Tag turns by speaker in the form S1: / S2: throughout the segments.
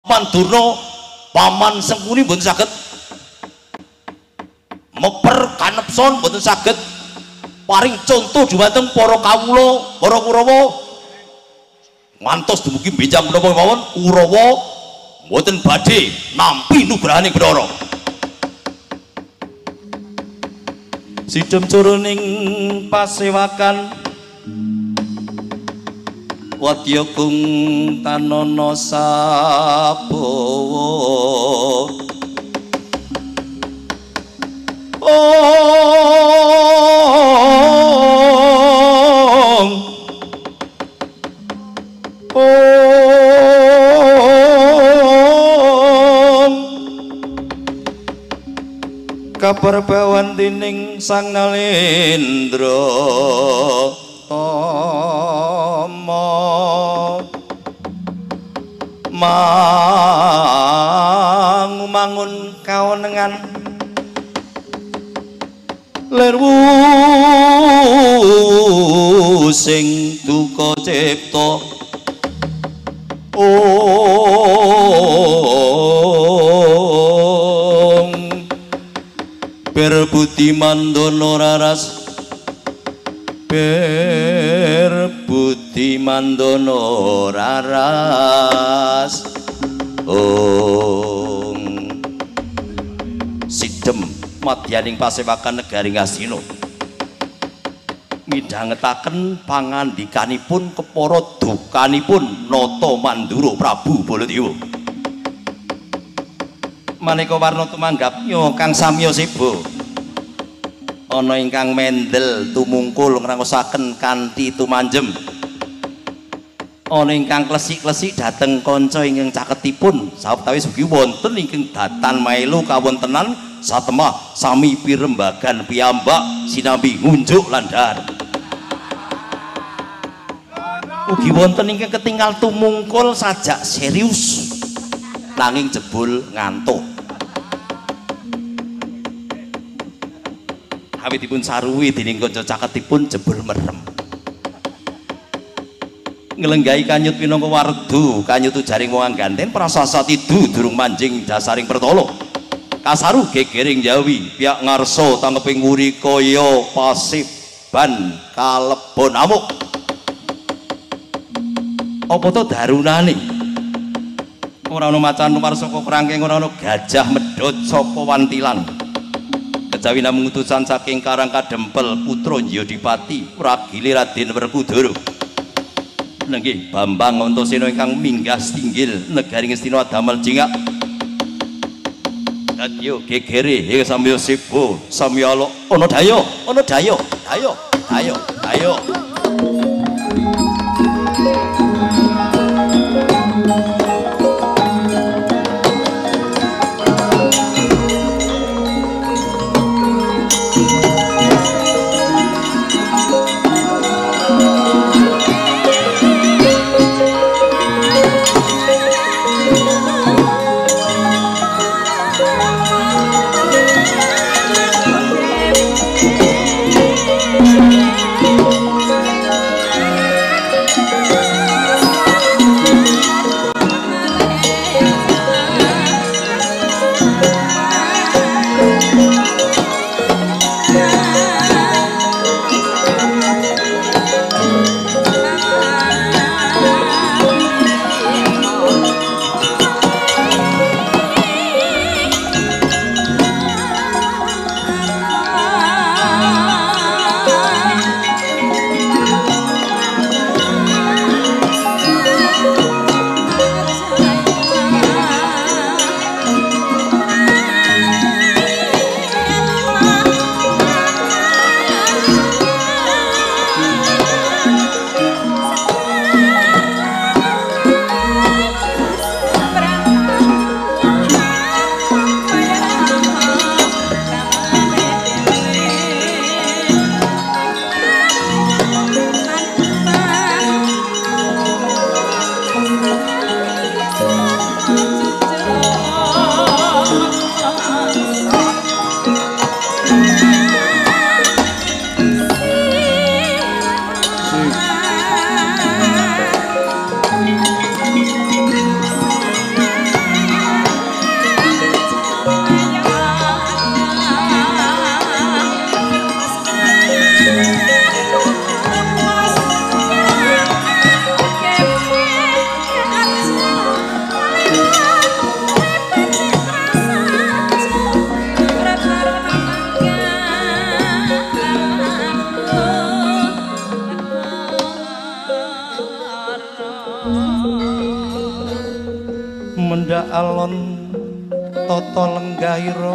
S1: Paman Durna, Paman Sengkuni mboten saged meper kanepson, mboten saged paring contoh dhumateng para kawula, para Kurawa. Ngantos dumugi benjang menapa mawon Kurawa mboten badhe nampi nugrahaning Bathara. Sidhem curuning pasewakan wadya kung tanana sabawa. Ong Ong kaperbawan dening Sang Nalendra Tama mangun kawenengan lerwu sing duka cipta. Ong berbudi mandono raras, berbudi mandono raras. Ong sidhem madyaning pasewakan negari Ngastina midhangetaken pangandikanipun kepara dukanipun Nata Mandura Prabu Baladewa. Maneka warna tumanggapnya kang samya seba ana ingkang mendel tumungkul ngraosaken kanthi tumanjem, ana ingkang klesik-klesik dhateng kanca ingkang caketipun sawetawis ugi wonten ingkang datan maelu kawontenan satemah sami pirembagan piyambak sinambi ngunjuk landhar. Ugi wonten ingkang ketinggal tumungkul sajak serius nanging jebul ngantuk. Awitipun saruwi dening kanca caketipun jebul merem. Nglenggahi kanyut minangka wardu, kanyut ujaring wong ganten prasasa tidu durung manjing dasaring pertala. Kasaru gegering Jawi, pihak ngarsa tanggeping wuri kaya pasiban kalebon amuk. Apa to darunane? Ora ana macan luar saka krangkeng, ora ana gajah medhot saka wantilan. Kejawi namung utusan saking Karang Kadempel putra Njiyodipati pragile Raden Werkudara. Nenggih Bambang Antasena ingkang minggah tinggil negari Ngastina damel jingak. Dadya gegere ing samya seba samya alok ana daya, ana daya, dayo, dayo, dayo.
S2: Thank you.
S1: Mendhak alon tata lenggahira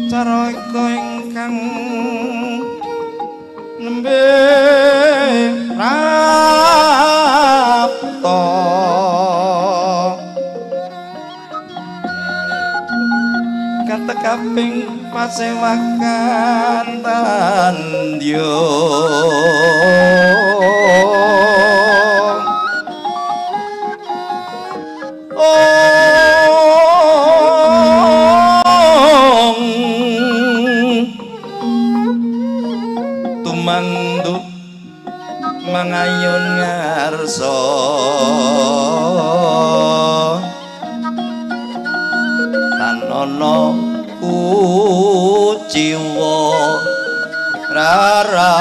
S1: caraka ingkang nembe prapta katekaping pasewakan tandya tumanduk mangayun ngarsa tanono kuciwa raras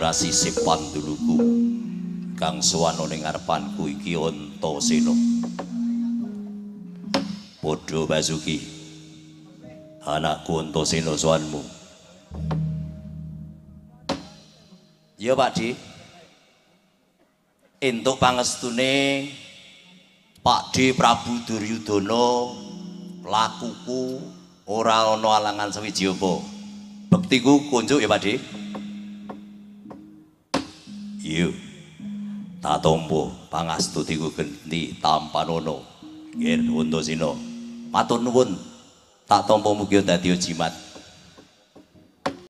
S1: sisih panduluku kang sowan ning ngarepanku iki Antasena. Padha Basuki, anakku Antasena sowanmu. Ya Pak Di, entuk pangestune Pak Di Prabu Duryudana, lakuku ora ana alangan sawiji apa. Bektiku kunjuk ya Pak Di. Iya, tak tampa pangastutiku genti tampanono. Nggih, Antasena. Matur nuwun. Tak tampa mugi dadi jimat.